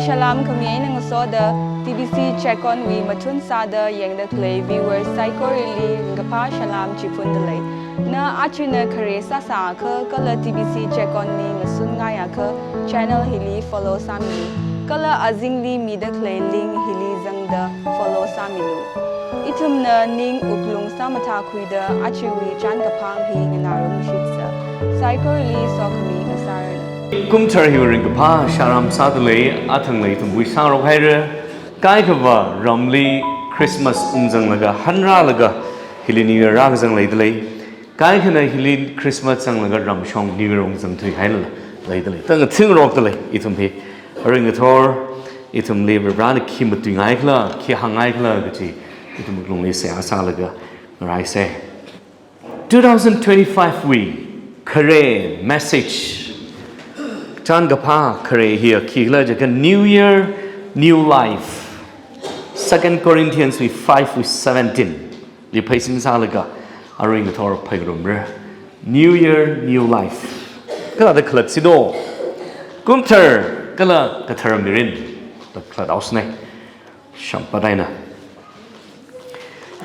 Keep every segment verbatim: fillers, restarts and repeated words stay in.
Salam khami eina ngasoda T B C Check On wui mathun sāda yangda khalei viewers saikorali ringkaphā salam chiphundalei. Na aja na khare sāsākha kala T B C Check On li ngasunngaiakha channel hili follow sāmilu. Kala azingli mida khalei link hili zangda follow sāmilu. Ithumna ning wuklung sāmathākhuida ajawui chānkaphang hi nganārumshitsa. Saikorali sokhami ngasāranu. Kumthar hi ringkaphā salam sādalei, athang lei ithum bui sāngarok haira. Kaikhava ramli Christmas ungzanglaga hanrālaga hili New Year rākazang leidalei. Kaikhana hili Christmas zanglaga ramshong New Year ungzangthui hailala leidalei. Tang thingrokdalei ithum hi. Arui ngathor ithumli Varivarana khi matuingaikhala, khi hāngngaikhala kaji ithum wuklungli seihā sālaga ngaraisa. Two thousand twenty-five wui khare message, chānkaphā khare hiya khikhala jiakha New Year, New Life. Second Corinthians wui five wui seventeen li pheisin sālaga arui ngathor phaingarumra. New Year, New Life. Kala da khalat sido. Kumthar kala kathar mirin da khalathaosei. Shampadaina.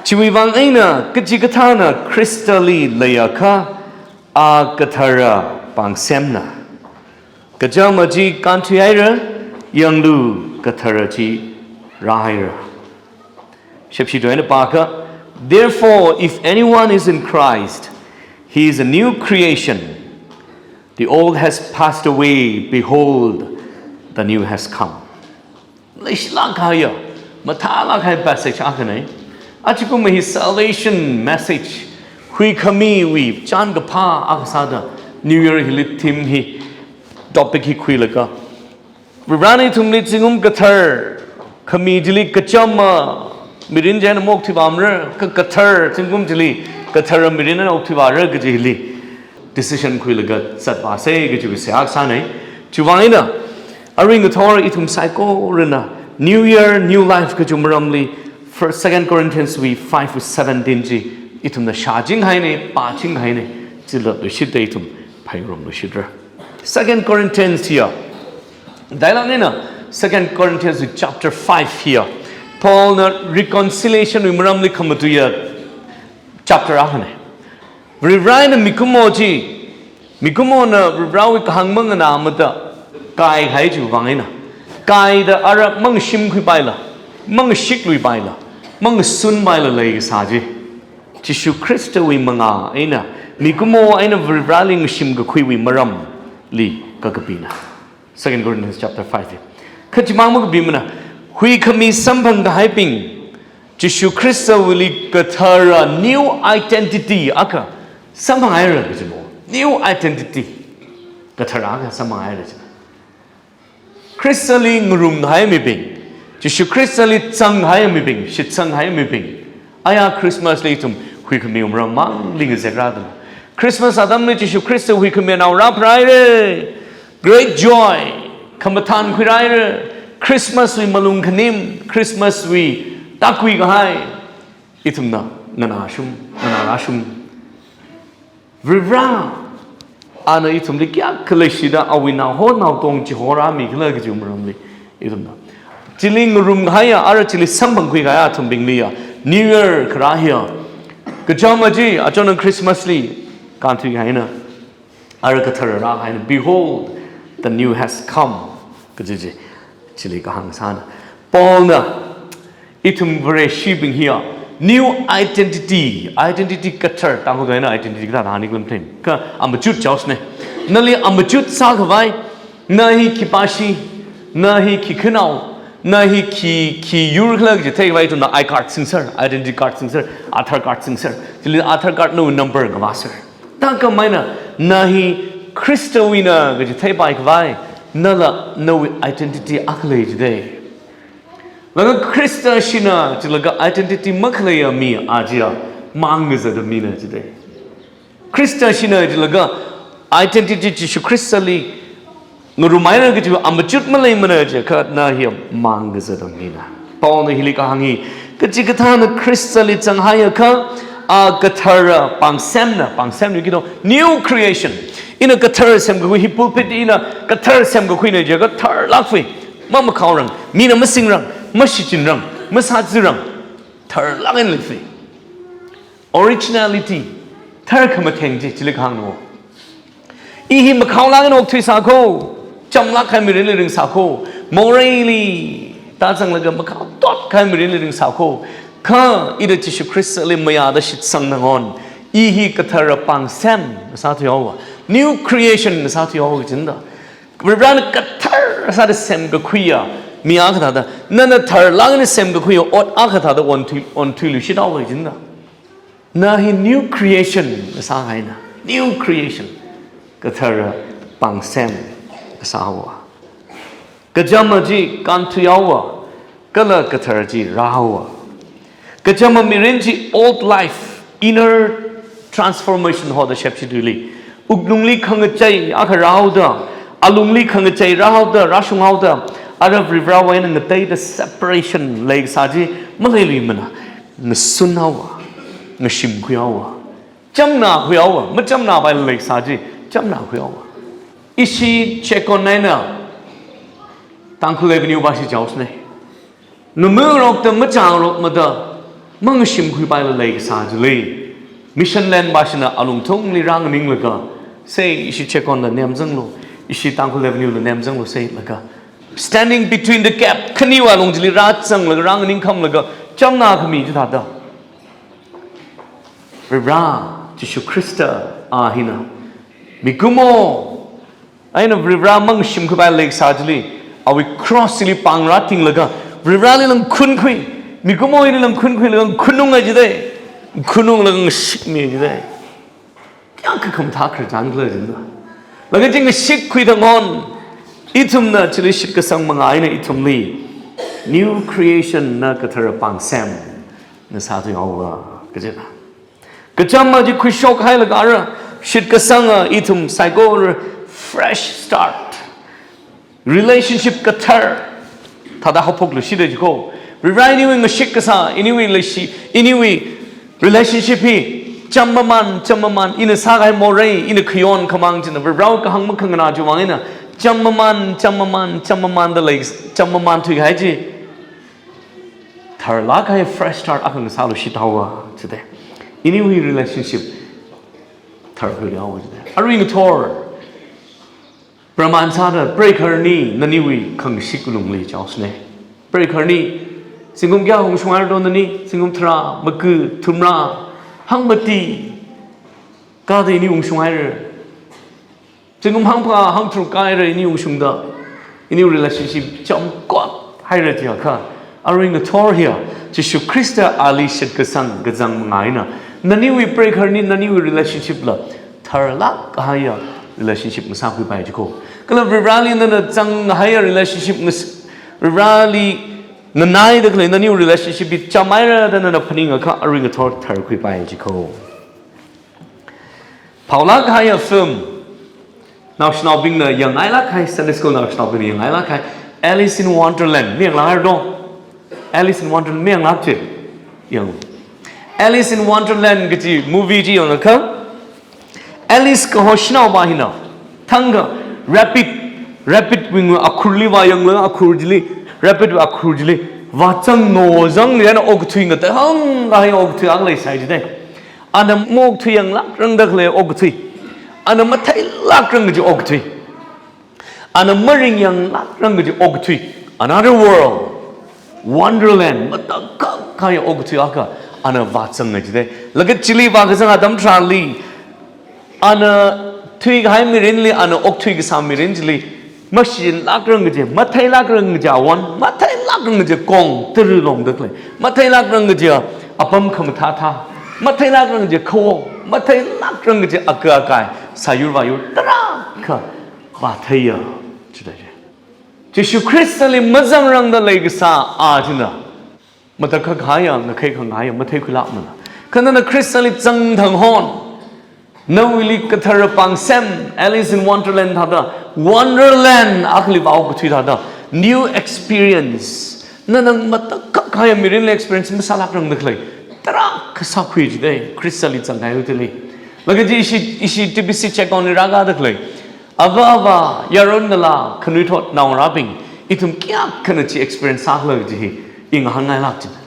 Chiwui vang eina kachikathāna Khristali leiakha a kathara pāngsemna. Kachama chi kānthuihaira, yanglu kathara chi rāhaira. Shepshi tuina pākha, "Therefore, if anyone is in Christ, he is a new creation. The old has passed away, behold, the new has come." Leishilāk kahaiya, mathālāk kahai passage akhana. Achikum hi salvation message, huikhamiwui chānkaphā akha sāda New Year hili theme hi, topic hi khuilaga Varivarana ithumli zingkum kathar khami chili kachama mirin china maokthuivāmara, ka kathar zingkum chili kathara mirin eina okthuivāra kaji hili decision khuilaga zatvāsa kaji seihā sāna. Chiwui vang eina arui ngathor ithum saikorana New Year, New Life kaji maramli First, Second Corinthians wui five wui seventeen chi ithumna shāching haina, pāching haina, chila lushitda ithum phaingarumluishitra. Second Corinthians hiya, dailāk eina Second Corinthians wui chapter five hiya, Paulna reconciliation wui maramli khamatuiya chapter akhana. Varivarana mikumo chi, mikumona Varivarawui kahāng manganāmada kaikhai chiwui vang eina, kaida ara mangashimkhuipaila, mangashikluipaila, mangasunpaila leikasā chi, Jishu Khristawui mangā eina mikumo eina Varivarali ngashim kakhuiwui maramli kakapina. Second Corinthians chapter five hi. Kha chimang makapimana, huikhami samphang kahaibing, Jishu Khristawuili kathara new identity akha samphanghaira kajimo. New identity. Kathara akha samphanghaira chi. Khristali ngarum kahai mibing, Jishu Khristali zang kahai mibing, shitsang kahai mibing, aya Christmas li ithum huikhami maram mangli ngazek rāda. Christmas atamli Jishu Khrista huikhami nao rāpharāhaira. Great joy, khamathān khuirāhaira. Christmas wui malung khanim, Christmas wui tākhui kahai ithumna nganāshung, nganārāshung. Varivara ana ithumli kayākha leishida awui naoho naotong chihorāmikhala kaji maramli ithumna chili ngarum kahaiya, ara chili samphangkhui kahaiya athumbingliya New Year kharā hiya, kachama chi achon Christmas li kānthui kahaina, ara kathara rākahaina, "Behold, the new has come," kaji chi, chili kahāng sāna. Paulna ithum Vareshibing hiya new identity, identity kathar, Tangkhul eina identity kathar hāngni klam thing. Kha amachut chaosna. Nali amachut sākhavai, na hi khipāshi, na hi khi khanao, na hi khi, khi yur khala kaji theikhavai ithumna I card singser, identity card singser, Aadhaar card singser. Chili Aadhaar card nawui number ngavāser. Thākhameina na hi Khristawuina kaji theipaikhavai, nala nawui identity akha lei jida. Laga Khristashina jilaga identity makhaleiya mi aja mangazata mina jida. Khristashina jilaga identity Jishu Khristali ngarumhaira kaji amachut maleimana jiakha na hiya mangazata mina. Paulna hili kahāng hi, kachikathāna Khristali zanghaiakha a kathara pāngsemna, pāngsemna kito, new creation. Ina kathar semkakhui, hi pulpit ina kathar semkakhuina jiakha tharlākfui. Mamakhaorang, mina masingrang, mashichinrang, masazirang, tharlāk eina leisai. Originality, tharkhamatheng chi, chili kahāngna. I hi makhaolāk eina okthuisā kho, chamlāk kahai mirinli ringsā kho, moreili tāzanglaga makhao tot kahai mirinli ringsā kho, kha ida Jishu Khristali mayāda shitsang thanghon, i hi kathara pāngsem sāthuihaowa, new creation sāthuihaowa kajina. Varivarana kathar sāda semkakhuiya mi akha thāda, nana tharlāk eina semkakhuiya ot akha thāda onthui, onthuiluishithaowa kajina. Na hi new creation sākahaina. New creation. Kathara pāngsem sāhaowa. Kachama chi kānthuihaowa, kala kathara chi rāhaowa. Kachama mirin chi old life, inner transformation hoda shepshi tuili. Wuklungli khangachei akha rāhaoda, alungli khangachei rāhaoda, rāshunghaoda, ara Varivarawui eina ngateida separation leikasā chi maleiluimana. Ngasunhaowa, ngashimkhuihaowa, chamnākhuihaowa, machamnāpaila leikasā chi chamnākhuihaowa. Ishi checkon eina Tangkhul Avenue vāshi chaosne. Ngamarokta machangrokmada, mangashimkhuipaila leikasā chili, Mission Land vāshina alungthungli rānganinglaga, sei ishi checkon la nemzanglu, ishi Tangkhul Avenue la nemzanglu seilaga, standing between the gap, khaniwui alung chili rāzanglaga, rānganingkhamlaga, chamnākhami chithāda. Varivara Jishu Khrista a hina mikumo eina Varivara mangashimkhuipai leikasā chili, awui cross chili pāng rātinglaga, Varivarali langkhunkhui, mikumo ili langkhunkhuilaga khunnunga jidai, khunnunglaga ngashikmi jidai. Kayākha khamathā khararchan khala jina. Laga chi ngashikkhui thanghon, ithumna chili shitkasang manga eina ithumli new creation na kathara pāngsem na sāthuihaowa kajina. Kachama chi khuishokhailaga ara shitkasanga ithum saikora fresh start. Relationship kathar thāda haophokluishida jiko. Varivara iniwui ngashik kasā, iniwui leishi, iniwui relationship hi cham maman, cham maman, ina sākahai morei, ina khayon khamāng china Varivarawui kahāng makhanganā chiwui vang eina cham maman, cham maman, cham mamanda lei, cham mamanthuikahai chi tharlāk kahai fresh start akha ngasāluishithaowa jida. Iniwui relationship tharkhuihaowa jida. Arui ngathor pramān sāda preigahar ani naniwui khangashik lungli chaosne. Preigahar ani, zingkum kayā ungshunghaira do nani, zingkum tharā, maga, thumrā, hangmati, kayāda ini ungshunghaira. Zingkum hangphangā, hangtharuk kāhaira ini ungshungda, ini relationship chamkot haira jiakha, arui ngathor hiya Jishu Khrista ali shitkasang kazang manga eina naniwui preigahar ani, naniwui relationship la tharlāk kahaiya relationship ngasākhuipai jiko. Kala Varivarali nana zanghaiya relationship ngas-, Varivarali nganaida khalei naniwui relationship hi chamhaira da nana phaningakha arui ngathor tharkhuipai jiko. Phaolāk kahaiya film, naoshinaobingna yangngailāk kahai, Sunday school naoshinaobingna yangngailāk kahai, Alice in Wonderland, mayanglākhaira do? Alice in Wonderland mayanglāk chi? Yang. Alice in Wonderland kaji movie chi yangakha, Alice kaho shanaova hina thangkha rabbit, rabbit wui akhurli vāyanglaga akhur chili, rabbit wui akhur chili vāzang, ngozang eina okathui ngatei hānghai okathui akha leisai jidai. Ana maokthuiyanglākrangda khalei okathui. Ana matheilākrang kaji okathui. Ana maringyānglākrang kaji okathui. Another world. Wonderland. Matakhak kahai okathui akha ana vāzanga jidai. Laga chili vākazang atam tharanli, ana thuikahai mirinli, ana okthui kasā mirin chili, mashichinlākrang kaji, matheilākrang kaji awon, matheilākrang kaji kong, tara longda khalei, matheilākrang kaji apam khamathāthā, matheilākrang kaji khawo, matheilākrang kaji aka akai, sāyur vāyur tarākha vātheiya jidai. Jishu Khristali mazangrangda leikasā a china matakhak kahaiya, ngakhei khangaiya, matheikhuilākmana. Kha nana Khristali zang thanghon, nawuili kathara pāngsem, Alice in Wonderland thāda, Wonderland akhali vāokathui thāda, new experience. Nana matakhak kahaiya mirinli experience masālākrangda khalei tarākha sākhui jidai, Khristali zanghaiwui thili. Laga chi ishi, ishi T B C check on li rākāda khalei, ava ava, yaron ngalā, khanuithot naongarābing, Ithum kayākhana chi experience sākhala kaji hi i ngahānngailāk china.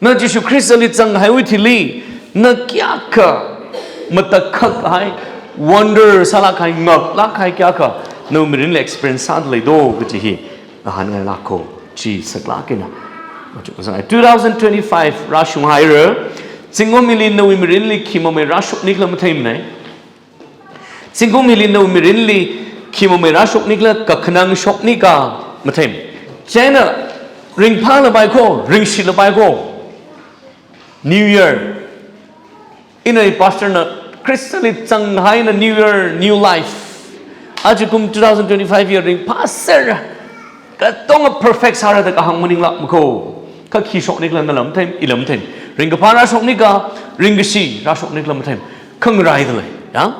Na Jishu Khristali zanghaiwui thili, na kayākha matakhak kahai, wonder sālāk kahai, ngaklāk kahai kayākha nawui mirinli experience sāda leido kaji hi ngahānngailāk ko, chi saklāk eina. Machuk kasang ai, two thousand twenty-five rāshunghaira, zingkum hili nawui mirinli khi mamei rāshoknikhala matheimanei. Zingkum hili nawui mirinli khi mamei rāshoknikhala, kakhanang shoknika matheimana. Chieina ringphālapai ko, ringshilapai ko. New Year. Ina i pastor na Khristali zanghaina New Year, New Life. Ajakum two thousand twenty-five year ringphāser. Katonga perfect sāra da kahāng maninglākma ko. Kha khi shoknikhala nala matheimana, ila matheimana. Ringkaphā rāshoknika, ringkashi rāshoknikhala matheimana. Kha ngaraida lei, ya?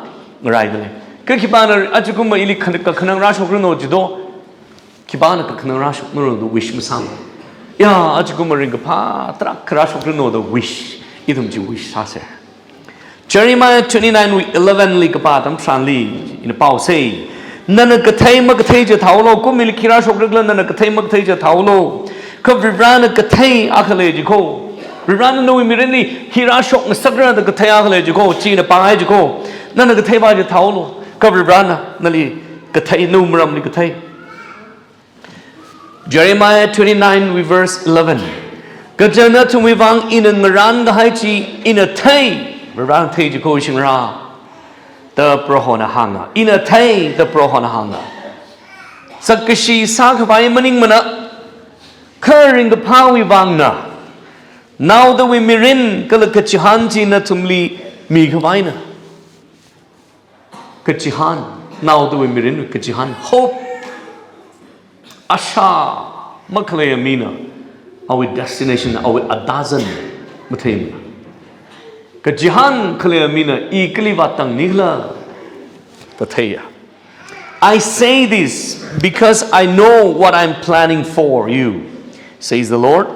Ngaraida lei. Kha khipāna ajakumva ili khan-, kakhanang rāshokranu jido. Khipāna kakhanang rāshokngaroda wish masāmana. Ya, ajakumva ringkaphā tarākha rāshokranu da wish. Ithum chi wish sāser. Jeremiah twenty-nine wui eleven li kapā atam tharanli, ina pao sei. Nana kathei makathei chi thāhaolu, kum hili khi rāshokrakhala nana kathei makathei chi thāhaolu. Kha Varivarana kathei akha lei jiko. Varivarana nawui mirinli hi rāshokngasakra da kathei akha lei jiko, chi ina pāngai jiko. Nana katheiva chi thāhaolu. Kha Varivarana nali kathei, nawui maramli kathei. Jeremiah twenty-nine wui verse eleven. Kaja nathumwui vang ina ngarānkahai chi ina thei, Varivarana thei jiko shingra. Da Prohona hānga. Ina thei, da Prohona hānga. Sakkashi sākhavai maningmana, kha ringkaphāwui vangna. Naodawui mirin kala kachihān chi nathumli mikhavaina. Kachihān, naodawui mirin kachihān, hope, asha makhaleiya mina, awui destination, awui atazan matheimana. Kachihān khaleiya mina i kali vātangnikhala da theiya. I say this because I know what I'm planning for you, says the Lord.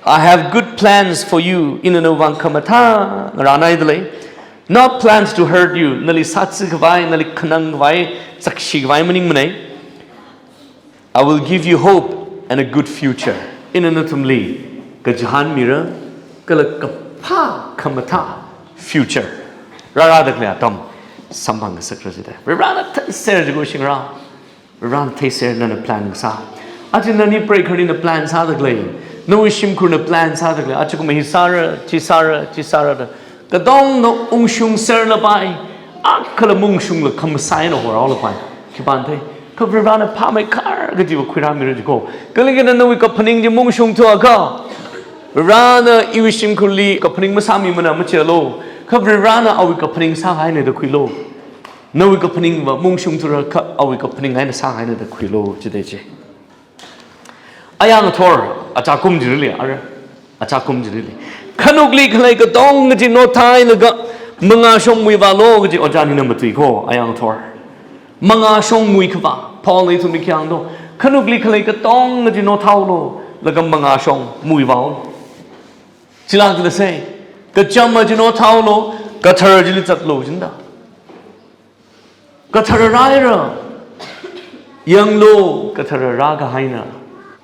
I have good plans for you. Ina nawui vang khamathā ngarānhaida lei. Not plans to hurt you. Nali sātsi khavai, nali khanang khavai, sakshi khavai maningmanei. I will give you hope and a good future. Ina nathumli kachihān mira, kala kaphā khamathā future. Rārada khalei atam samphang ngasakra jida. Varivarana theiser jiko shingra. Varivarana theiser nana plan sā. Aja nani preikhani na plan sāda khalei. Nawui shimkhurna plan sāda khalei. Ajakum hi sāra, chi sāra, chi sāra da. Katonga ungshungserlapai. Akhala maungshungla khamasai na horhaolapai. Khipāna thei. Kha Varivarana phāmeikhar kajiva khuirāmira jiko. Kalikana nawui kaphaning chi maungshungthuakha, Varivarana iwui shimkhurli kaphaning masāmimana machialu. Kha Varivarana awui kaphaning sākahaina da khuilu. Nawui kaphaningva maungshungthura kha awui kaphaning eina sākahaina da khuilu jida chi. Ayang athor, achakum chili, ara, achakum chili. Khanukli khalei katonga chi nothailaga mangāshong muivālu kaji ojā nina matui ko, ayang athor. Mangāshong muikhava, Paulna ithumli khi hāngdo. Khanukli khalei katonga chi nothāhaolu, laga mangāshong muivāhaolu. Chila kida sei, kachama chi nothāhaolu, kathara chili zatlu jinda. Kathara rāhaira. Yanglu, kathara rākahaina.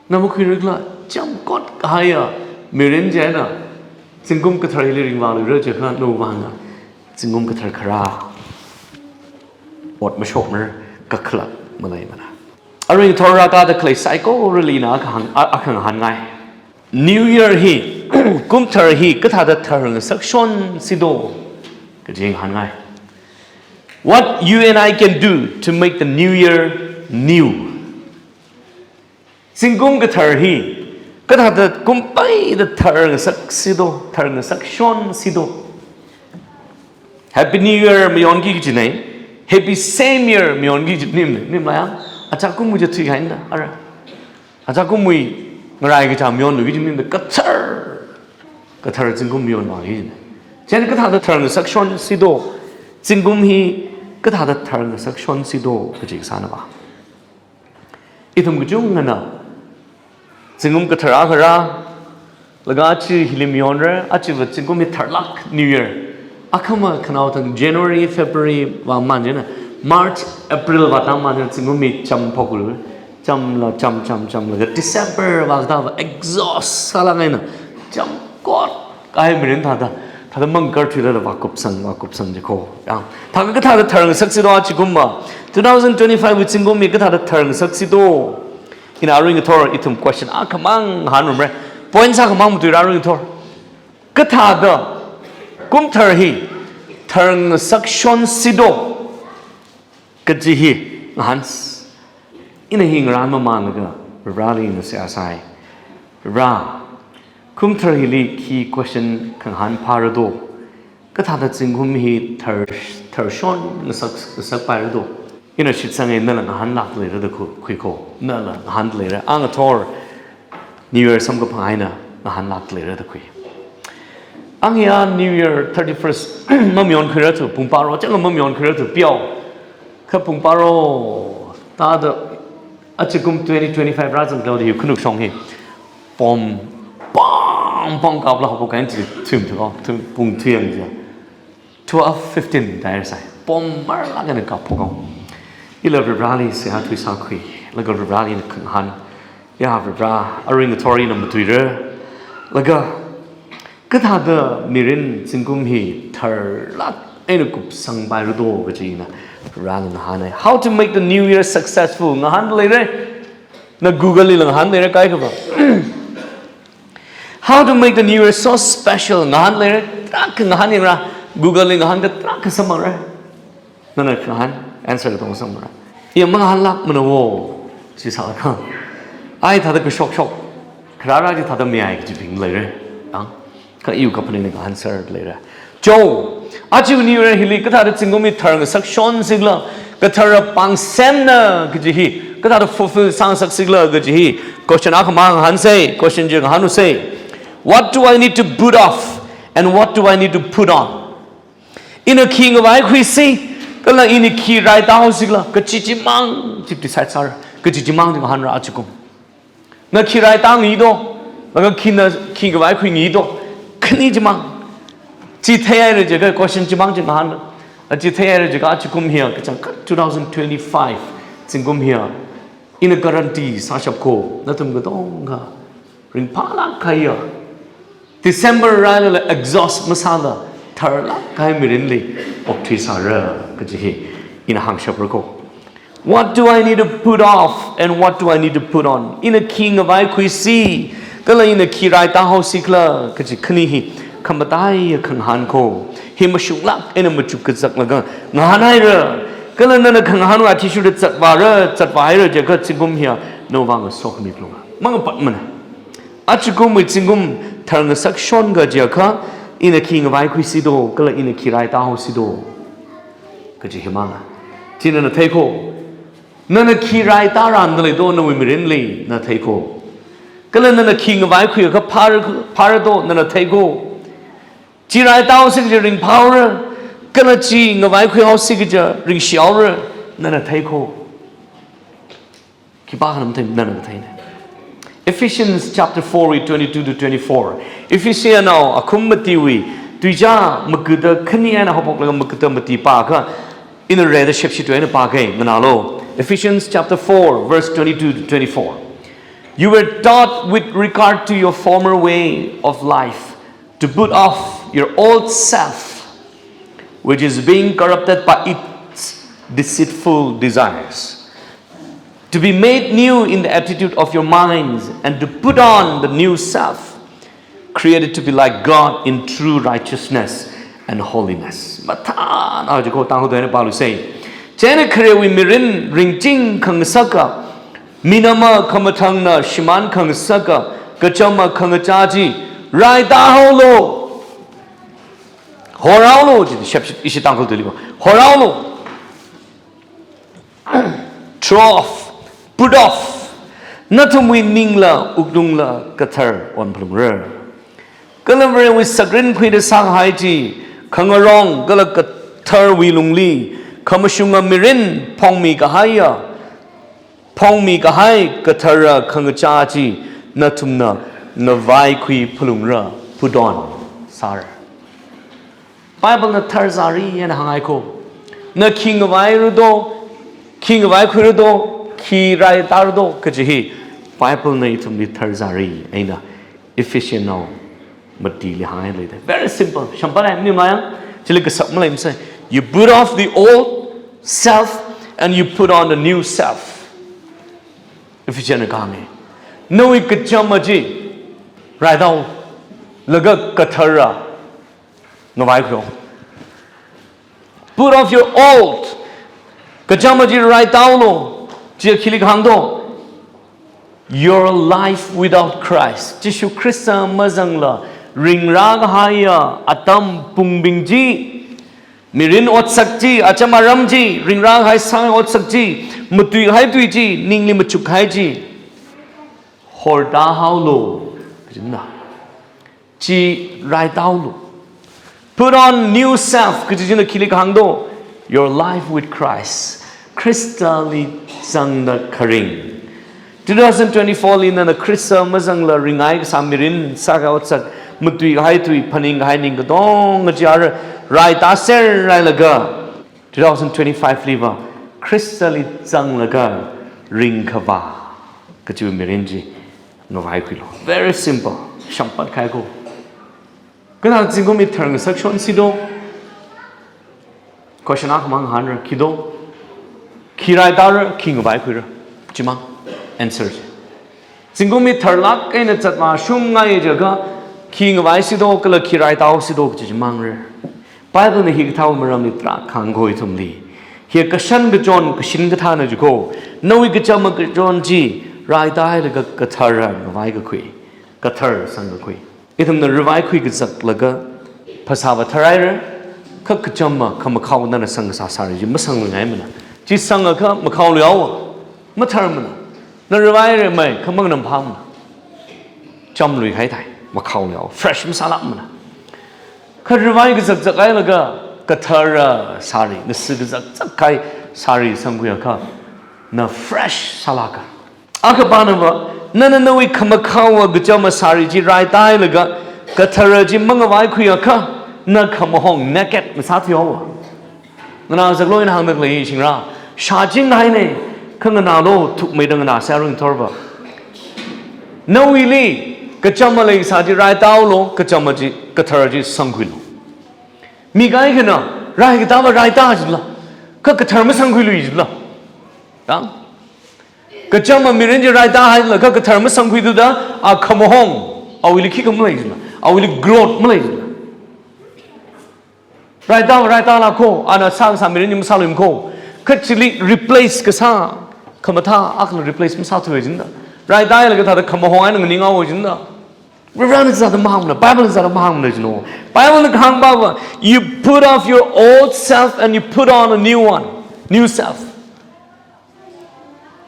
Na makhuirakhala, chamkot kahaiya mirin chieina zingkum kathara hili ringvāluira jiakha nawui vangna zingkum kathara kharā ot mashokmara, kakhalat maleimana. Aring thor rākada khalei saikorali ina akha hāng, a-, akha ngahānngai. New Year hi, kumthar hi kathāda tharngasak shonsi do, kaji ngahānngai. What you and I can do to make the New Year new. Zingkum kathar hi kathāda kumpeida tharngasaksi do, tharngasak shonsi do. Happy New Year mayonki kajinei, Happy Same Year mayonki kaji nim, nim la ya. Achakum kaja thuikahaina, ara. Achakumwui ngarai kachā mayonlu kaji maningda kathar, kathar zingkum mayonvāki kajina. Chieina kathāda tharngasak shonsi do, zingkum hi kathāda tharngasak shonsi do kaji kasāna ba. Ithum kachungana zingkum kathar akha rā, laga aja hili mayonra, ajava zingkum hi tharlāk New Year. Akhama khanaothang January, February vāmang chieina, March, April vātangmang chieina zingkum hi champhoklu. Chamla, cham, cham, chamlaga December vākatā vā exhaust sālāk eina chamkot kahai mirin thāda, thāda mangkar thuilala vākupsang, vākupsang jiko. Yang, thākha kathāda tharngasaksi do achikumva? Two thousand twenty-five wui zingkum hi kathāda tharngasaksi do? Ina arui ngathor ithum question akhamang hānrumra. Point sākhamang matuira arui ngathor. Kathāda kumthar hi tharngasakshonsi do kaji hi ngahāns. Ina hi ngarān mamānlaga Varivarali ina seihā sāi. Vare, kumthar hili khi question khangahān phāra do? Kathāda zingkum hi thar, tharshon ngasak, ngasakpaira do? Ina shitsanga, nala ngahānlāk leira da khui, khuiko. Nala ngahān leira. Ang ngathor New Year samkaphang eina ngahānlāk leira da khui. Ang ya New Year thirty-first mamayonkhuira thu, pung pharo chang mamayonkhuira thu, piao. Kha pung pharo thāda achikum twenty twenty-five rāzang thaoda yu khanuk shong hi. Bomb, bomb, bomb kapla hapo kain chi thum thu, oh, thum, pung thum yang ja. Twelve fifteen tair sai. Bomb marlāk eina kapphok haowa. Ila Varivarali seihā thuisākhui. Laga Varivarali ina khangahān. Ya Varivara, arui ngathor ina matuira. Laga kathāda mirin zingkum hi tharlāk eina kupsangpaira do kaji ina Varivarali ngahānai. How to make the new year successful? Ngahān leira. Na Google lila ngahān leira kaikhava. How to make the new year so special? Ngahān leira, tarākha ngahān yangra. Google li ngahānda tarākha samphangra. Nana ngahān answer katong samphangra. Ya mangahānlākmana wo. Chi sālakha, ai thāda kashokshok, kharara chi thāda mayai kajibing leira. Ang, kha iwui kaphaning ngahānser leira. Cho, aja New Year hili kathāda zingkum hi tharngasakshonsi khala, kathara pāngsemna kaji hi kathāda fulfill sāngasaksi khala kaji hi question akhamang ngahānsei, question chi ngahānusei. What do I need to put off and what do I need to put on? Ina khi ngavaikhuisi, kala ina khi raitāhaosi khala, kachichimang chi decide sāra, kachichimang chi ngahānra achikum. Na khi raitā ngi do, laga khi na khi ngavaikhui ngi do, khani chimang. Chi theihaira jiakha question chimang chi ngahān. A chi theihaira jiakha achikum hiya, kachangkhat two thousand twenty-five zingkum hiya, ina guarantee sāshap ko, nathum katongkha ringphālāk kahaiya, December rālala exhaust masāla tharlāk kahai mirinli okthuisāra kaji hi ina hāngshapra ko. What do I need to put off and what do I need to put on? Ina khi ngavaikhuisi, kala ina khi raitāhaosi khala kaji khani hi khamataiya khangahān ko. Hi mashunglāk eina machuk kazaklaga ngahānhaira. Kala nana khangahānwui athishurda zatvāra, zatvāhaira jiakha zingkum hiya nawui vang ngasokhami phalungra. Mangapatmana. Achikumwui zingkum tharngasakshon kajiakha, ina khi ngavaikhuisi do, kala ina khi raitāhaosi do kaji himanga. Chi nana thei ko. Nana khi raitāranglei do nawui mirinli, na thei ko. Kala nana khi ngavaikhuiakha phāra, phāra do, nana thei ko. Chi raitāhaosi kaja ringphāhaora, kala chi ngavaikhuihaosi kaja ringshihaora, nana thei ko. Khipākha nana thei, nana thei. Ephesians chapter four wui twenty-two to twenty-four. Ephesianao akhum matiwui tuizā magada khani eina haophoklaga magada mati pākha, ina rida shepshi tui eina pākei, nganālu. Ephesians chapter four, verse twenty-two to twenty-four. You were taught with regard to your former way of life to put off your old self, which is being corrupted by its deceitful desires, to be made new in the attitude of your minds, and to put on the new self, created to be like God in true righteousness and holiness. Mathāna jiko, Tangkhul tui eina pālusei. Chieina kharewui mirin ringching khangasaka, minama khamathangna shimān khangasaka, kachama khangachā chi raitāhaolu. Horhaolu, chi shep, ishi Tangkhul tuiliva. Horhaolu. Throw off, put off. Nathumwui ningla wuklungla kathar onphalungra. Kala Varewui sakrin khuida sākahai chi, khangarong kala katharwui lungli, khamashunga mirin phongmi kahaiya, phongmi kahai kathara khangachā chi nathumna ngavaikhui phalungra, put on sāra. Bible na tharzari eina hānghai ko. Na khi ngavaira do, khi ngavaikhuira do, Khi raitāra do kaji hi Bible na ithumli tharzāri eina Ephesian nao matili hānghai leida. Very simple. Shampalai ni mayang, chili kasap malai masai. You put off the old self and you put on the new self. Ephesian na kahāng hi. Nawui kachama chi raitāhaolaga kathara ngavaikhuihaolu. Put off your old. Kachama chi raitāhaolu. Chi khili kahāng do? Your life without Christ. Jishu Khrista mazangla ringrā kahaiya atam pungbing chi, mirin otsak chi, acham aram chi, ringrā kahai sākahai otsak chi, matuikahai tui chi, ningli machukkahai chi hortāhaolu. Kajina. Chi raitāhaolu. Put on new self, kaji china khili kahāng do? Your life with Christ. Khristali zangda kharing. Two thousand twenty-four li nana Khrista mazangla ringngai kasā mirin, sākahai otsak, matuikahai tui, phaningkahai ning katonga chi ara raitāser hailaga, two thousand twenty-five liva Khristali zanglaga ringkhavā kachi mirin chi ngavaikhuilu. Very simple. Shampatkhai ko. Kha zingkum ithar ngasak shonsi do? Question akhamang hānra, khi do? Khi raitāra, khi ngavaikhuira? Chimang answer chi. Zingkum ithar lāk eina zatvāshungaiya jiakha, khi ngavaisi do, kala khi raitāhaosi do, kaji chimangra. Bible na hikathā maramli tarākha hāng ko ithumli. Hi kashan kachon, kashin kathāna jiko. Nawui kachama kachon chi raitā hailaga kathara ngavaikakhui, kathar sangkakhui. Ithumna rivaikhui kazaklaga phasā vāthar haira, kha kachama khamakhao nana sangkasā sari chi masangluingaimana. Chi sangakha makhaoluihaowa, matharmana. Na rivaira mai, kha manganamphāmana. Chamluikahai thai, makhaoluihaowa, fresh masālākmana. Kha rivai kazakzak hailaga kathara sari, na si kazakzak kahai sari sangkhuiakha, na fresh sālāka. Akhapānava, nana nawui khamakhaowa kachama sari chi raitā hailaga kathara chi mangavaikhuiakha, na khamahong naked masāthuihaowa. Nganā zaklo ina hāngda khalei hi shingra. Shāching haina, kha nganālo, thukmeida nganāsai aruithorva. Nawuili kachama leisā chi raitāhaolu, kachama chi, kathara chi sangkhuilu. Mi kaikhana, rai katāva raitā jila, kha kathar masangkhuilui jila. Yang? Kachama mirin chi raitā hailaga kathar masangkhuithuda, a khamahong, awuili khikha malei jila, awuili growth malei jila. Raitā, raitā lāko, ana sākasā mirin chi masāluimako. Kha chili replace kasā khamathā akhana replace masāthuwa jinda. Raitā hailaga thāda khamahong eina nganinghaowa jinda. Varena zāda mahāngmana, Bible zāda mahāngmana jino. Bible na kahāng pava, you put off your old self and you put on a new one, new self.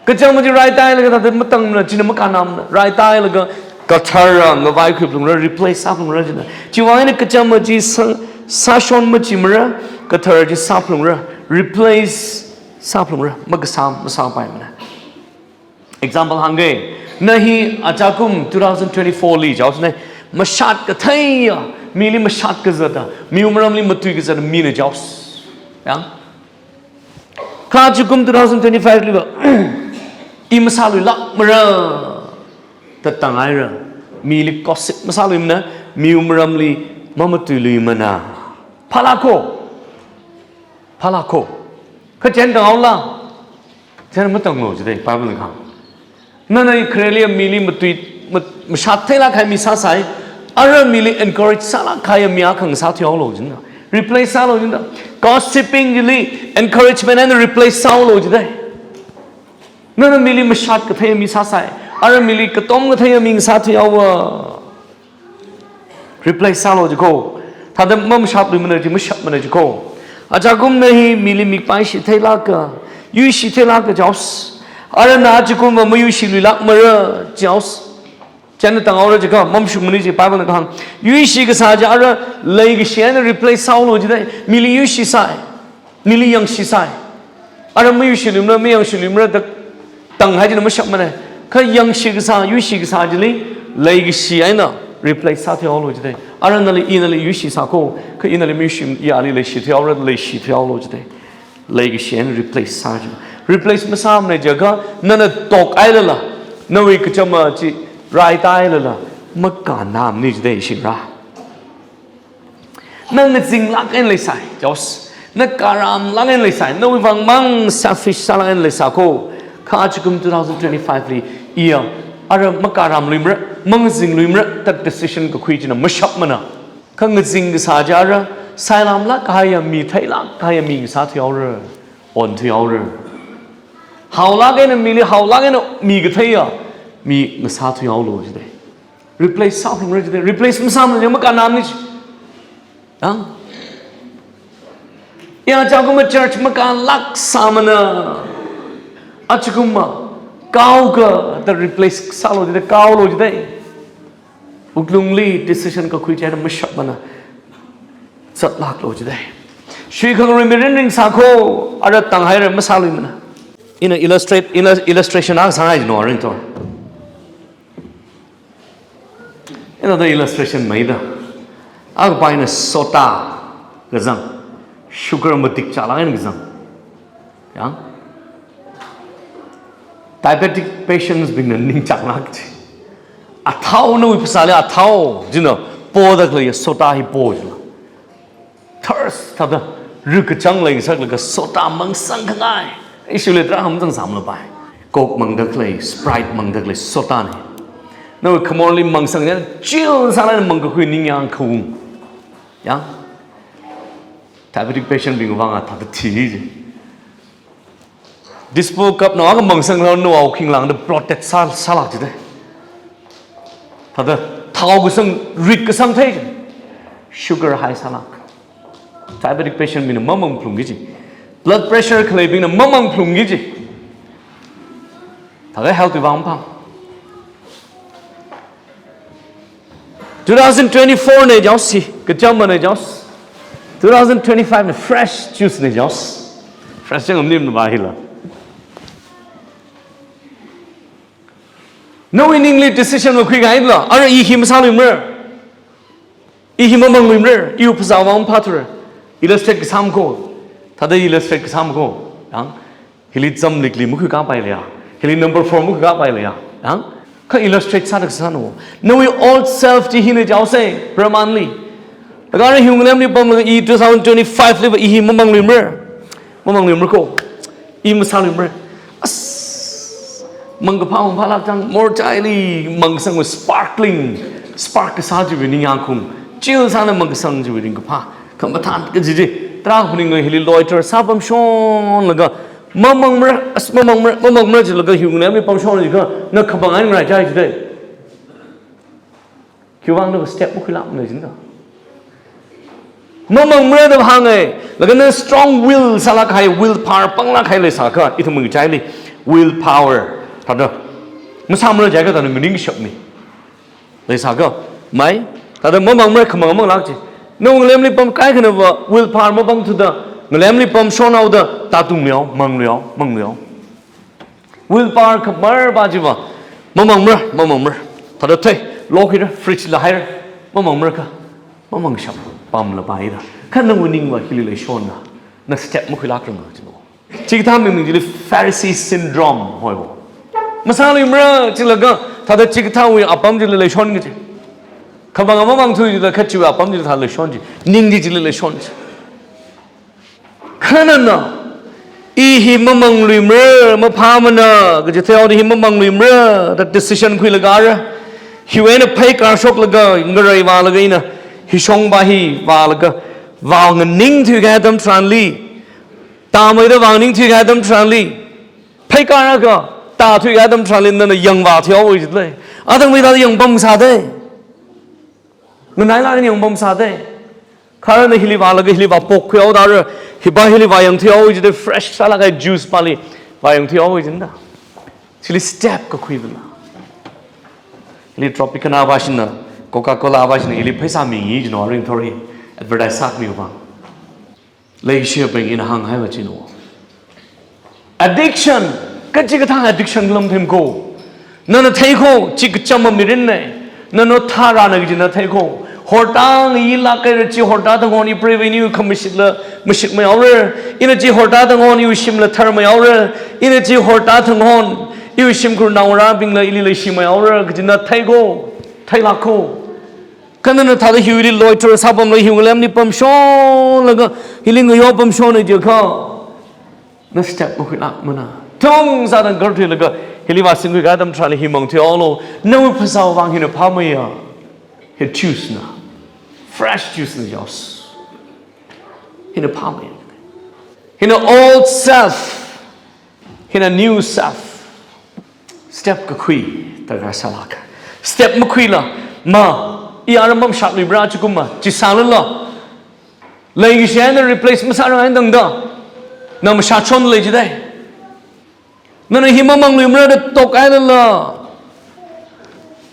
Kachama chi raitā hailaga thāda matangmana, china makānamana. Raitā hailaga kathara ngavaikhuiphalungra, replace sāphalungra jina. Chiwui vang eina kachama chi sā, sāshon machimara, kathara chi sāphalungra, replace sāphalungra, makasā masāpaimana. Example hāngga, na hi achakum two thousand twenty-four li jaosne, mashat katheiya, mili mashat kazata, miwui maramli matui kazata mina jaos. Yang? Kha achakum two thousand twenty-five liva, i masāluilākmara, tatang haira, mili gossip masāluimana, miwui maramli mamatuiluimana. Phālāko. Phālāko. Kha chieina tanghaola. Chieina matanglu jidei, Bible na kahāng. Nana i khareli mili matui, mat-, mashat theilāk kahai mi sāsai. Ara mili encourage sālāk kahaiya mi akha ngasāthuihaolu jinda. Replace sālu jinda. Gossiping chili encouragement eina replace sālu jidei. Nana mili mashat katheiya mi sāsai. Ara mili katom katheiya mi ngasāthuihaowa. Replace sālu jiko. Thāda mamashatluimana ji, mashapmana jiko. Achakum na hi mili mikpai shitheilāka, yuishi theilāka jaos. Ara na achakumva mayuishiluilākmara jaos. Chieina tanghaora jikha, mamashungmana ji Bible na kahāng. Yuishi kasā chi ara leikashi eina replace sālu jidei. Mili yuishisai. Mili yangshisai. Ara mayuishiluimara, mayangshiluimara da tanghai china mashapmana. Kha yangshi kasā, yuishi kasā chili, leikashi eina replace sāthuihaolu jidei. Ara nali, i nali yuishisako, kha i nali mayuishi, i ali leishithuihaora, leishithuihaolu jidei. Leikashi eina replace sā jina. Replace masāmana jiakha, nana tokhailala, nawui kachama chi raitailala, makānamana jida shingra. Na ngazinglāk eina leisai, Jos. Na kāramlāk eina leisai, nawui vangmang selfish sālāk eina leisako. Kha achikum two thousand twenty-five li, iya, ara makāramluimara, mangazingluimara, da decision kakhui china mashapmana. Kha ngazing kasā chi ara, sailamlāk kahaiya mi, theilāk kahaiya mi ngasāthuihaora, onthuihaora. Haolāk eina mili, haolāk eina mi katheiya mi ngasāthuihaolu jida. Replace sāphalungra jida. Replace masāmana jiakha makānamana chi. Yang? Yang achikumva church makānlāk sāmana. Achikumva kaoka da replace sālu jida, kaolu jida. Wuklungli decision kakhui china mashapmana. Zatlāklu jida. Shuikhangarui mirin ringsako, ara tānghaira masāluimana. Ina illustrate, ina illustration akha sāngai jino, arin to. Ina da illustration maida. Akha paina soda kazang. Sugar matik chālāk eina kazang. Yang? Diabetic patients bingna ningchānglāk chi. Athao nawui phasāli athao, jina, poda khalei soda hi po jina. Thirst, thāda, rikachang leingasaklaga soda mangsangkhangai. Issue le tarākha mazangsamlapai. Coke mangda khalei, Sprite mangda khalei, soda na. Nawui khamorli mangsang jina, chill sālāk eina mangkakhui ningyāng khaung. Yang? Diabetic patient bing vang a thāda thi ji. Disposable cup na akha mangsanglo, nawui khing lāngda bloated sā, sālāk jida. Thāda thao kasang, rik kasang thei ji. Sugar high sālāk. Diabetic patient bingna mamangphalungki ji. Blood pressure khaleibingna mamangphalungki ji. Thāda health wui vang maphang. Two thousand twenty-four na jaosi, kachāmana jaos. Two thousand twenty-five na fresh juice na jaos. Fresh jang amnim na bahila. Nawui ningli decision makhuikahaila, ara i hi masāluimara. I hi mamangluimara, iwui phasā vang maphāthura. Illustrate kasāmako. Thāda illustrate kasāmako. Yang? Hili zamlikli makhuikapaileiya. Hili number four makhuikapaileiya. Yang? Kha illustrate sāda kasāna. Nawui old self chi hina jaosei, Brahmanli. Laga ara hiwui ngalemli pamlaga i two thousand twenty-five liva i hi mamangluimara. Mamangluimarako. I masāluimara. As, mangkaphā mangphālāk chang, morchaili mangsangva sparkling, spark kasā chiwui ningyāng khaung. Chill sāna mangsang chiwui ringkaphā. Khamathān kaji chi. Tarākha phaninga hili loiter sāpamshonlaga, mamangmara, as mamangmara, mamangmara jilaga hiwui ngalemli pamshon jiakha, na khabang eina ngaraichai jida. Khiwuivang na step makhuilākmana jida. Mamangmara da hāngai, laga na strong will sālāk kahai, will power panglāk kahai leisākha, ithum ngachaili, will power. Thāda, masāmara jiakha thāda nganingshapmi. Leisākha, mai, thāda mamangmara khamang manglāk ji. Nawui ngalemli pam kaikhanava, will power mapangthuda, ngalemli pamshonhaoda, tātungluihao, mangluihao, mangluihao. Will power khamar pa chiva, mamangmara, mamangmara. Thāda thei, lock hira, fridge la haira, mamangmara kha, mamangshap, pamlapaida. Kha nawui ningva hili leishonna, na step makhuilākranga jino. Chikathā miming chili Pharisee syndrome hoiwo. Masāluimara jilaga, thāda chikathāwui apam chili leishon kaji. Khabang mamangthui jida kha chiwui apam chili thāda leishon ji. Ning chi chili leishon ji. Kha nana, i hi mamangluimara, maphāmana, kaji theory hi mamangluimara, da decision khuilaga ara. Hiwui eina pheikar shoklaga, ngarai vālaga ina, hi shongpa hi vālaga, vānganingthui kahai atam tharanli. Tāmeida vānganingthui kahai atam tharanli. Pheikar akha, tāthui kahai atam tharanli, nana yangvāthuihaowa jilei. Athangmeida yangpamsādei. Nganailāk eina yangpamsādei. Kha arana hili vālaga hili vāpokkhuihaoda ara, hipa hili vāyangthuihaowa jida fresh sālāk kahai juice pali vāyangthuihaowa jida. Chili step kakhuivana. Hili Tropicana pa shina, Coca-Cola pa shina, hili pheisā mingi jino, ringthor hi advertise sākhamiva. Leishiyabing ina hānghaiva jino. Addiction, kachikathā addiction lam themko. Nana theiko, chi kachama mirinna. Nano tharana kaji na theiko. Horta ngayilāk eina chi horta thanghon ipreiva iniwui khamashitla mashitmeihaora. Ina chi horta thanghon iwui shimla tharmeihaora. Ina chi horta thanghon iwui shimkhur naongarābingla ili leishimeihaora kaji na theiko, theilāko. Kha nana thāda hiwuili loiter sāpamlaga hiwui ngalemli pamshonlaga hili ngayo pamshonna jiakha, na step makhuilākmana. Thong sāda ngakarthuilaga hili vāsingkhui kahai atam tharanli hi mangthuihaolu. Nawui phasāwui vang hina phāmeiya. Hi juice na. Fresh juice na juice. Hina phāmeiya. Hina old self, hina new self. Step kakhui darkar sālāka. Step makhuila, ma, i aram mamshatluibra achikumva, chi sālala, leikashi eina replace masārang eina tangda, na mashachonlei jidai. Nana hi mamangluimara da tok eina la,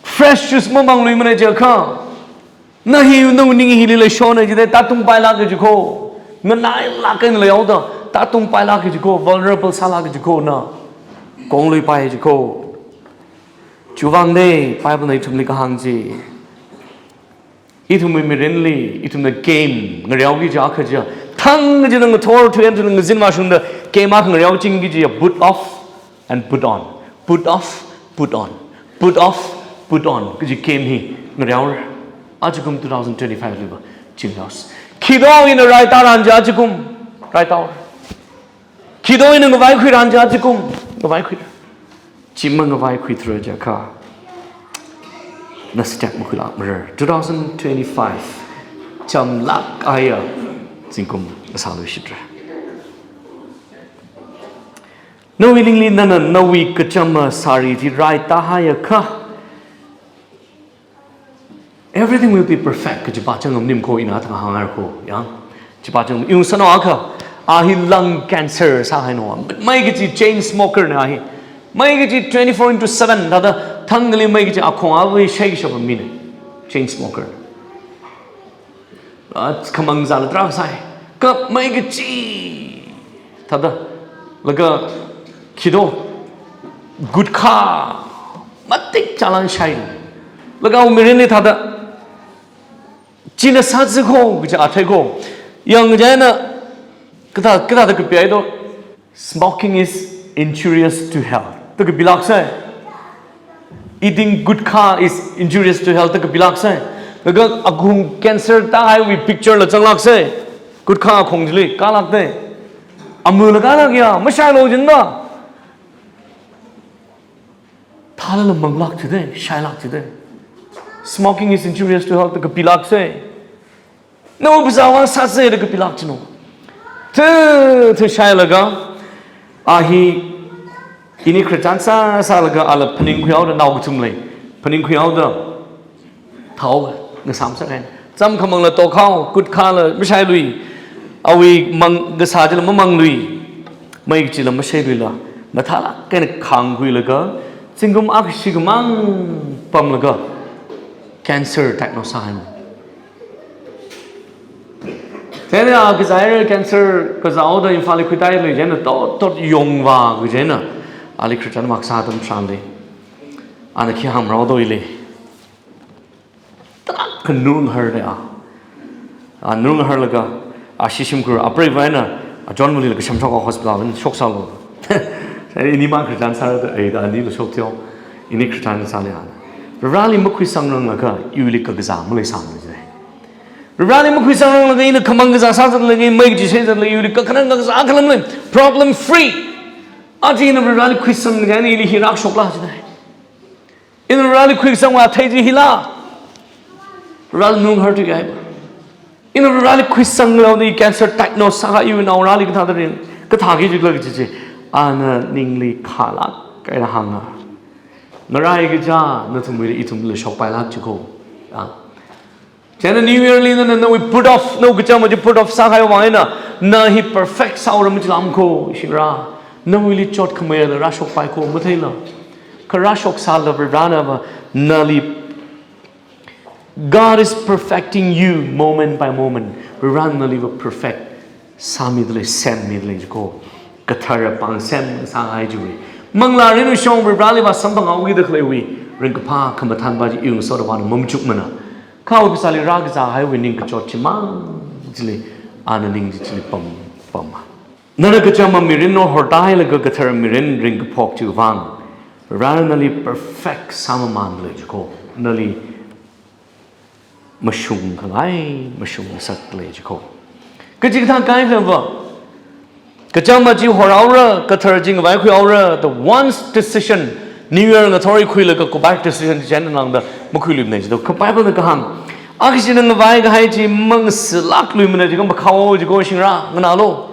fresh juice mamangluimana jiakha, na hi nawui ning hili leishonna jidai, tātungpailāka jiko. Nganailāk eina leihaoda, tātungpailāka jiko, vulnerable sālāka jiko na. Kongluipai jiko. Chiwuivang dei, Bible na ithumli kahāng chi. Ithumwui mirinli, ithumna game ngareoki jiakha chi, thang kachida ngathor thuihaida ngazin vāshungda game akha ngareochingki jiya, put off and put on. Put off, put on. Put off, put on. Kaji game hi ngareora. Achikum two thousand twenty-five liva. Chinghaos. Khi do ina raitā ran chi achikum. Raitā. Khi do ina ngavaikhui ran chi achikum. Ngavaikhui. Chi mangavaikhuithura jiakha, na step makhuilākmara. Two thousand twenty-five. Chamlāk eina zingkum ngasāluishitra. Nawui ningli nana nawui kachama sari chi raitā haiakha, everything will be perfect. Kaji pāchang ngamnim ko ina thang hāngar ko, ya. Chi pāchang yung sano akha, a hi lung cancer sāhaino. Mai kachi chain smoker na hi. Mai kachi twenty-four into seven, thāda thangkali mai kachi akhong awui shaikashapa mina. Chain smoker. Ah, khamang zala tra sai. Kha mai kachi. Thāda, laga khi do, gutkha matik chālāk shai. Laga awui mirinli thāda, china sāziko, kaja athei ko. Yang jana, kathā, kathāda kapiai do, smoking is injurious to health. Da kapilāk sai. Eating gutkha is injurious to health, da kapilāk sai. Laga akhong cancer tāhaiwui picture la zanglāk sai. Gutkha akhong chili, kalāk dai. Amula kalāk ya, mashailu jinda. Thālala manglāk jidai, shailāk jidai. Smoking is injurious to health, da kapilāk sai. Nawui phasāwui vang sāsei da kapilāk jino. Thu, thu shailaga, a hi, ini Christian sā, sālaga ala phaningkhuihaoda nao kathum lei. Phaningkhuihaoda, thao, ngasam sākahaina. Cham khamangla tokhao, gutkhala mashailui. Awui mang, kasā chila mamanglui. Mai kachila mashailuila. Mathālāk eina khāngkhuilaga, zingkum akha shikhamang pamlaga, cancer diagnose sāhaina. Chieina a kazāhaira cancer kazāhaoda Imphal li khuitālui chieina tot tot yongva kajina. Ali Christian mak sā atam tharanli, ana khi hāngrao do ili. Tarākha ngarumharda a. A ngarumharlaga, a shishim kura, apreiva eina, a John Muli laga shamshoka hospital eina shoksālu. Ini mang Christian sāra da, ai da, ani la shok theo. Ini Christian sāli ana. Vareli makhuisangranglakha, iwuili kakazā maleisāmana jidai. Vareli makhuisangranglakha ina khamang kazā sāzatlaga, mai kachi shaizatlaga, iwuili kakhanang kakazā khalam lei. Problem free. Aja ina Vareli khuisang jina ili hi rākashokla jidai. Ina Vareli khuisangva thei chi hila. Vareli ngarumharthuki haiba. Ina Vareli khuisanglaoda cancer diagnose sākahai iwui naongarāli kathāda rin. Kathāki jikla kaji chi. Ana ningli khalāk eina hānga. Ngarai kaja, nathumwuili ithumla shokpailāk jiko. Ya. Chieina New Year li nana nawui put off, nawui kachama chi put off sākahai vang eina, na hi perfect sāhaora machilam ko, shingra. Nawuili chotkhameila rāshokpai ko, matheila. Kha rāshoksāla Varena va, nali, God is perfecting you moment by moment. Varena nali va perfect sāmidalei, semmidalei jiko. Kathara pāng sem sāhai chiwui. Manglā rinwui shong Vareli va samphanghaokida khaleiwui ringkaphā khamathān va chi iwui ngasoda vāna mamachukmana. Kha office li rākazā haiwui ningkachot chimang chili, ana ning chi chili pam, pam. Nana kachama mirin no hortailaga kathara mirin ringkaphok chiwui vang, Varena nali perfect sāmamānlei jiko, nali mashung khangai, mashung sak lei jiko. Kachikathā kaikhava, kachama chi horhaora, kathara chi ngavaikhuihaora, the once decision, New Year ngathor khuilaga go back decision chi chānlangda makhuiluimana jida. Kha Bible na kahāng, akhashina ngavai kahai chi mangasilakluimana jikha makhao jiko shingra, nganālu.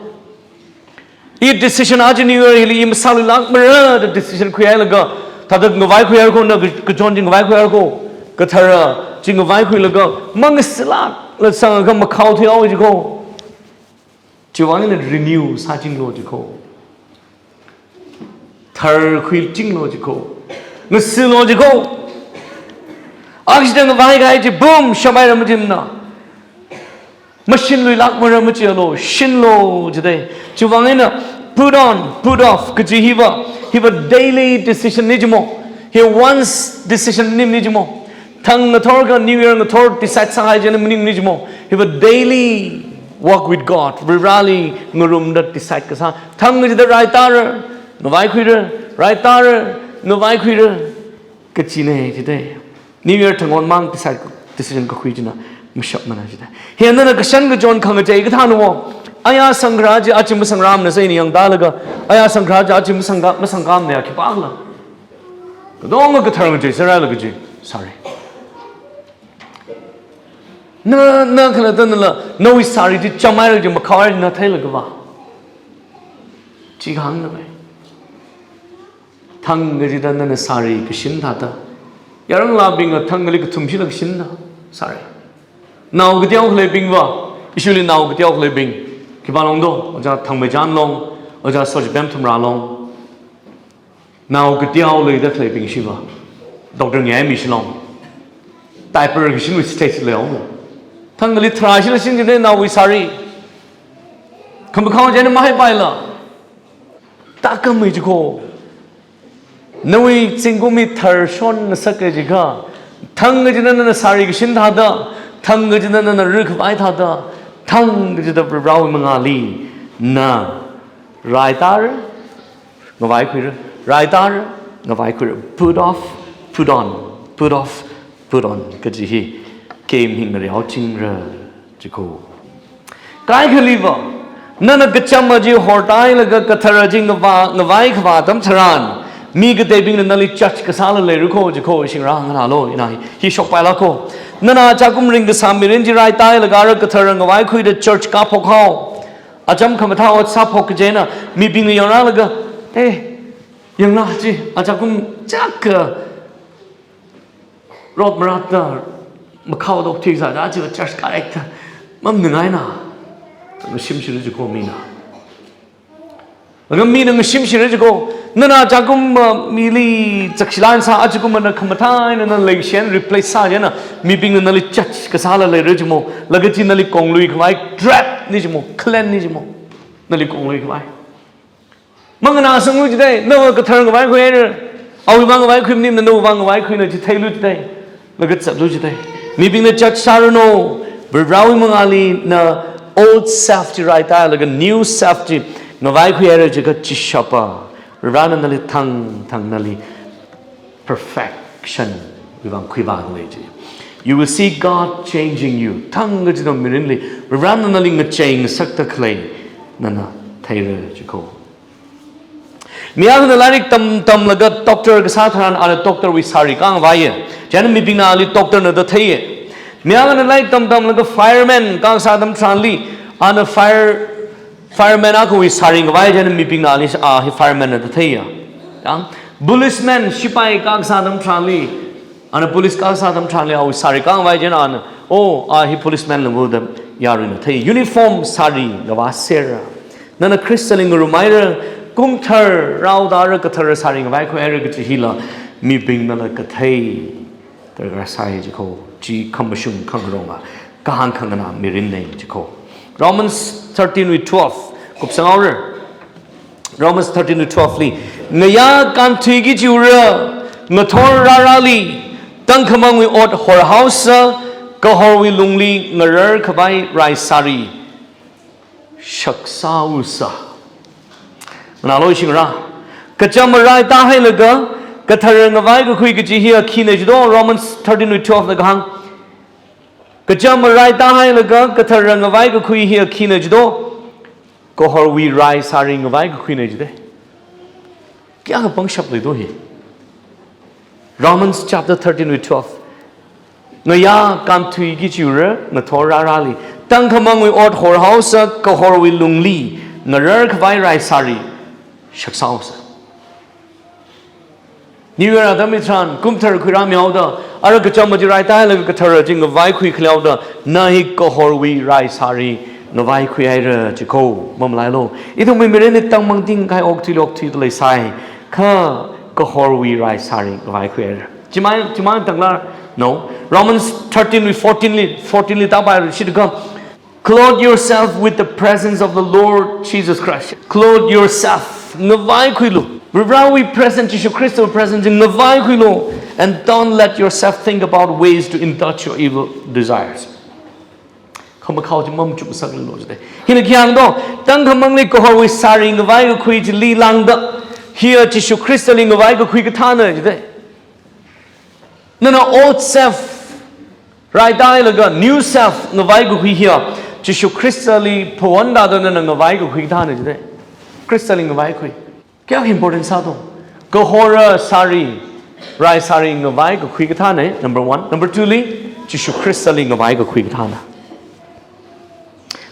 I decision aja New Year hili i masāluilakmara da decision khuihailaga, thāda ngavaikhuihaira ko, na ka-, kachon chi ngavaikhuihaira ko, kathara chi ngavaikhuilaga, mangasilakla sangakha makhao thuihao jiko. Chiwui vang eina renew sāchinglu jiko. Tharkhuichinglu jiko. Ngasilu jiko. Akhashida ngavai kahai chi boom, shaphaira machimana. Mashinluilakmara machialu, shinlu jida. Chiwui vang eina put on, put off kaji hiva, hiva daily decision na jimo. Hi once decision maningmana jimo. Thang ngathor kha New Year ngathor decide sāhai chieina maningmana jimo. Hiva daily walk with God. Varivarali ngarumda decide kasā. Thang kachida raitara, ngavaikhuira, raitara, ngavaikhuira kajina jida. New Year thang on mang decide, decision kakhui china mashapmana jida. Hi nana kashan kachon khangachei kathāna wo. Aya sangra chi aja masangrāmana sāi ni yangdalaga, aya sangra chi aja masangka, masangkamana ya khipākhala. Katonga kathara ngachei sāra laga chi. Sorry. Na, na khalatta nala, nawui sari chi chāmhaira chi makhaohaira na theilaga va. Chi kahāngna bai. Thang kachida nana sari kashin thāda, yaranglābingna thang kali kathum shila kashinna sari. Nao kateo khaleibing va, ishili nao kateo khaleibing. Khipā long do, Ojā Thangmeichan long, Ojā Sochipem Thumra long. Nao kateo leida khaleibing shiva, Doctor Ngiyaimi shilong. Diaper kashinwui stage leong. Thang kali tharā shila shin jine naowui sari. Khamakhao chieina mahaipaila. Tākamei jiko. Nawui zingkumwui tharshon na sāka jikha, thang kachida nana sari kashin thāda, thang kachida nana rikhavai thāda, thang kachida Prohowui mangāli na raitāra, ngavaikhuira, raitāra, ngavaikhuira. Put off, put on, put off, put on kaji hi kemhing ngareochingra jiko. Kaikhaliva, nana kachama chi hortailaga kathara chi ngava-, ngavai khavā atam tharan, mi kateibingna nali judge kasāla leira ko jiko, shingra nganālu, ina hi, hi shokpaila ko. Nana ajakum ringkasā mirin chi raitailaga ara kathara ngavaikhuida church kāphokhao. Acham khamathā ot sāphok kaji eina, mibingna yangrālaga, "Eh, yangla chi, ajakum chaka road maratta makhao dok thik sāda, aja church kārekta, mamnungaina." Ngashimshira jiko mina. Laga mina ngashimshira jiko, nana ajakum, uh, mili chakshilān sā, ajakum na khamathā eina nana leishen replace sā chieina, mibingna nali judge kasāla leira jimo, laga chi nali konglui khavai trap na jimo, khalen na jimo, nali konglui khavai. Manganāsanglu jidai, nawui kathara ngavaikhuira, awui vang ngavaikhui maningmana, nawui vang ngavaikhuina chi theilu jidai, laga zatlu jidai. Mibingna judge sāranu, Prohowui mangāli na old self chi raitailaga new self chi ngavaikhuihaira jikha chi shapa, Prohona nali thangthang nali perfection wui vang khuivānglei ji. You will see God changing you. Thang kachida mirinli Prohona nali ngachei ngasakta khalei nana theira jiko. Mi akhana lairik tamtamlaga doctor kasā tharan ana doctor wui sari kāngavaiya. Chieina mibingna ali doctor na da theiya. Mi akhana lairik tamtamlaga fireman kāsā atam tharanli ana fire, fireman akhawui sari ngavai chieina mibingna ali, ah, hi fireman na da theiya. Ya? Policeman, shipai kāsā atam tharanli, ana police kāsā atam tharanli awui sari kāngavai chieina ana, "Oh, ah, hi policeman la mo," da yaruina thei. Uniform sari ngavāsera. Nana Khristali ngarumhaira, kumthar raoda ara kathara sari ngavaikhuihaira kaji hila, mibingna nala kathei darkar sāi jiko, chi khamashung khangaronga, kahāng khanganā mirinna jiko. Romans thirteen wui twelve, kupsanghaora. Romans thirteen wui twelve li, ngayā kānthuiki chiura, ngathor rārāli, tangkhamangwui ot horhaosa, Kahorwui lungli ngarar khavai raisāri shaksāusa. Nganālu shingra. Kachama raitahailaga kathara ngavai kakhui kaji hiya khina jido, Romans thirteen wui twelve na kahāng. Kachama raitahailaga kathara ngavai kakhui hiya khina jido, kahorwui raisāri ngavai kakhuina jide. Kayākha pangshap leido hi. Romans chapter thirteen wui twelve. Ngayā kānthuiki chiwuira ngathor rārāli, tangkhamangwui ot horhaosa, kahorwui lungli ngarar khavai raisāri shaksāosa. New Year atam hitharan, kumthar khuirāmihaoda, ara kachama chi raitahailaga kathara chi ngavaikhui khaleoda, na hi kahorwui raisāri ngavaikhuihaira jiko, mamalailu. Ithumwui mirinli tangmangting kahai okthuili okthuida leisai, kha kahorwui raisāri ngavaikhuihaira. Chimang, chimang tangla, no. Romans thirteen wui fourteen li, fourteen li tāpailu shitaka, "Clothe yourself with the presence of the Lord Jesus Christ." Clothe yourself. Ngavaikhuilu. Varivarāwui presence, Jishu Khristawui presence ngavaikhuilu. "And don't let yourself think about ways to indulge your evil desires." Khamakhao chi mamachukngasaklu jide. Hina khi hāngdo, tangkhamangli kahorwui sāri ngavai kakhui chili lāngda, hiya Jishu Khristali ngavai kakhui kathāna jide. Nana old self raitahailaga new self ngavai kakhui hiya Jishu Khristali phawon tāda nana ngavai kakhui kathāna jide. Khristali ngavaikhui. Kayākha important sādo. Kahora sāri, raisāri ngavai kakhui kathāna, number one. Number two li, Jishu Khristali ngavai kakhui kathāna.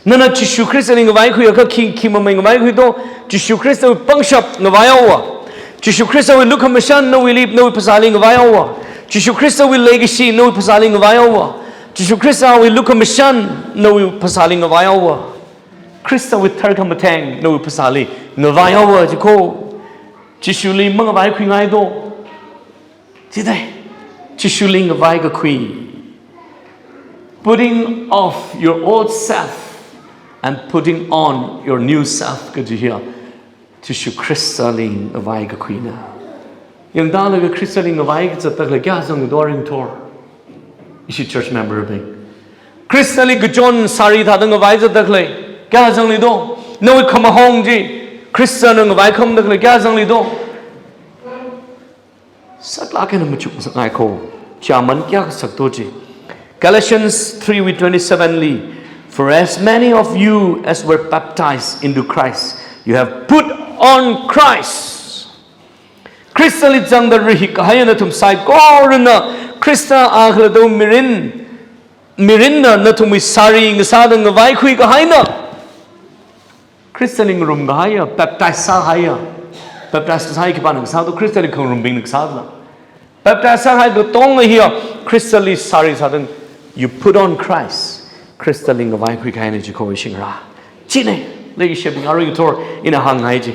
Nana Jishu Khristali ngavaikhuiakha khi, khi mamei ngavaikhuido, Jishu Khristawui pangshap ngavaihaowa. Jishu Khristawui lukhamashan nawuili, nawui phasāli ngavaihaowa. Jishu Khristawui leikashi nawui phasāli ngavaihaowa. Jishu Khristawui lukhamashan nawui phasāli ngavaihaowa. Khristawui tharkhamatheng nawui phasāli ngavaihaowa jiko. Jishuli mangavaikhuingaido. Jidai, Jishuli ngavai kakhui. Putting off your old self and putting on your new self kaji hiya Jishu Khristali ngavai kakhuina. Yangdalaga Khristali ngavai kazatda khalei kayākha zangdo ringthor. Ishi church member bing. Khristali kachon sāri thāda ngavai zatda khalei kayākha zangdo. Nawui khamahong chi Khristana ngavai khamda khalei kayākha zangdo. Saklāk eina machukngasakngai ko. Chaman kayākha sakto chi. Galatians three wui twenty-seven li, "For as many of you as were baptized into Christ, you have put on Christ." Khristali zangda rahik kahai nathum saikorana Khrista akhalato mirin, mirinna nathumwui sāri ngasāda ngavaikhui kahaina. Khristali ngarum kahaiya, baptize sāhaiya. Baptize kasā hi khipāna kasādo, Khristali khangarumbingna kasāla. Baptize sāhai katonga hiya Khristali sāri sāda, you put on Christ. Khristali ngavaikhui kahaina jiko ishingra. Chine, leishibing aruithor ina hāngngai chi.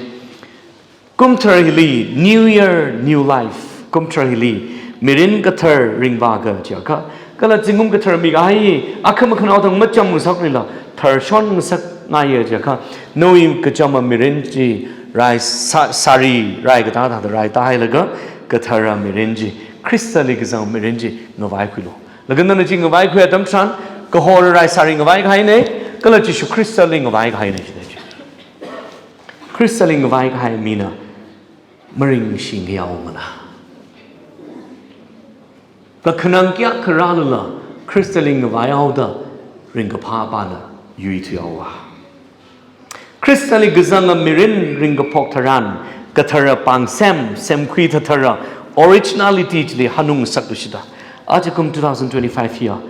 Kumthar hili, new year, new life. Kumthar hili, mirin kathar ringvāka jiakha, kala zingkum kathar mikahai, akhama khanaothang machamngasakluila, tharshon ngasakngaiya jiakha, nawui kachama mirin chi, rai sā-, sāri, rai katā thāda rai tāhailaga, kathara mirin chi, Khristali kazang mirin chi, ngavaikhuilu. Laga nana chi ngavaikhui atam tharan, kahora rai sāri ngavai kahaina, kala Jishu Khristali ngavai kahaina jidai chi. Khristali ngavai kahai mina maringshi ngayaomana. Kakhanang kayākha rālala Khristali ngavaihaoda ringkaphā pāna yuithuihaowa. Khristali kazanga mirin ringkaphok tharan, kathara pāng sem, semkhui thathara, originality chili hanung ngasakluishita. Aja kum two thousand twenty-five hiya,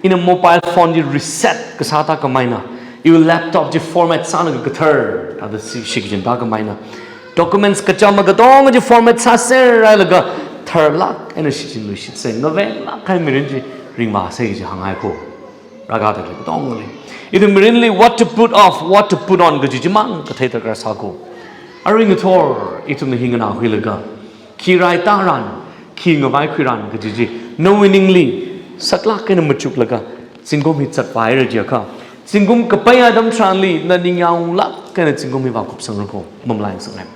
ina mobile phone chi reset kasā thākhameina, iwui laptop chi format sālaga kathar thāda shi-, shichin thākhameina, documents kachama katonga chi format sāser hailaga tharlāk eina shichinluishitsa, ngavenglāk kahai mirin chi ringvāsa kaji hāngngai ko. Rākada khalei katongali, ithum mirinli what to put off, what to put on kaji chimang kathei darkar sāko. Aruingathor ithumna hi nganākhuilaga, khi rai tāran, khi ngavaikhuiran kaji chi nawui ningli saklāk eina machuklaga, zingkum hi zatvāhaira jiakha, zingkum kapai atam tharanli na ningyānglāk eina zingkum hi vākupsangra ko, mamalai ngasakngai.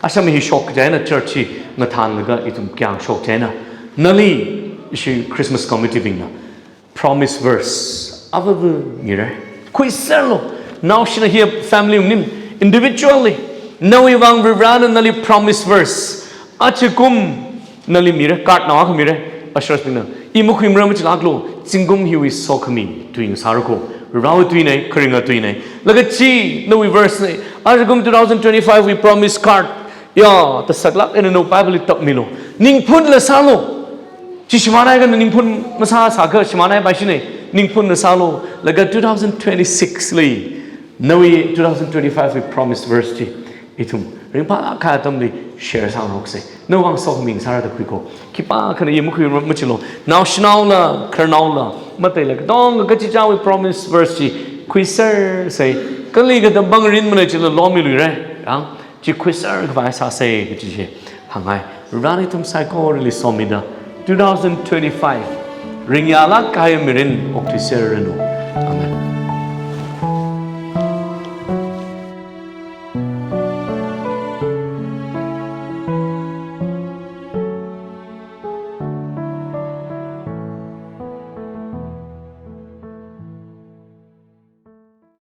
Asham hi shok kaji eina church hi ngathānlaga ithum kayāng shok kaji eina, nali ishi Christmas committee bingna, promise verse avāva mira. Khuiserlu. Naoshina hi family maning, individually, nawui vang Varivarana nali promise verse achikum nali mira, card nao akha mira. Ushers bingna, i makhuimara machilāklu, zingkum hiwui sokhami tui ngasāra ko. Varivarawui tuina, kharinga tuina. Laga chi nawui verse na. Achikum two thousand twenty-five wui promise card ya, tasaklāk eina nawui Bible li tapmilu. Ningphunla sālu. Chi shimānhai kha ningphun masāsākha shimānhai paishina. Ningphunla sālu. Laga two thousand twenty-six li nawui two thousand twenty-five wui promise verse chi ithum ringphālāk kahai atamli share sāngaroksa. Nawui vang sokhami ngasāra da khui ko. Khipākhana i makhuimara machilu. Naoshinaola, khararnaola, mataila katonga kachichāwui promise verse chi khuisersa. Kali katam bang rinmana chila lomiluira. Yang, chi khuiser khavai sāsa kachi chi hāngngai. Varivarana ithum saikorali somida, two thousand twenty-five ringyālāk kahai mirin okthuiserranu.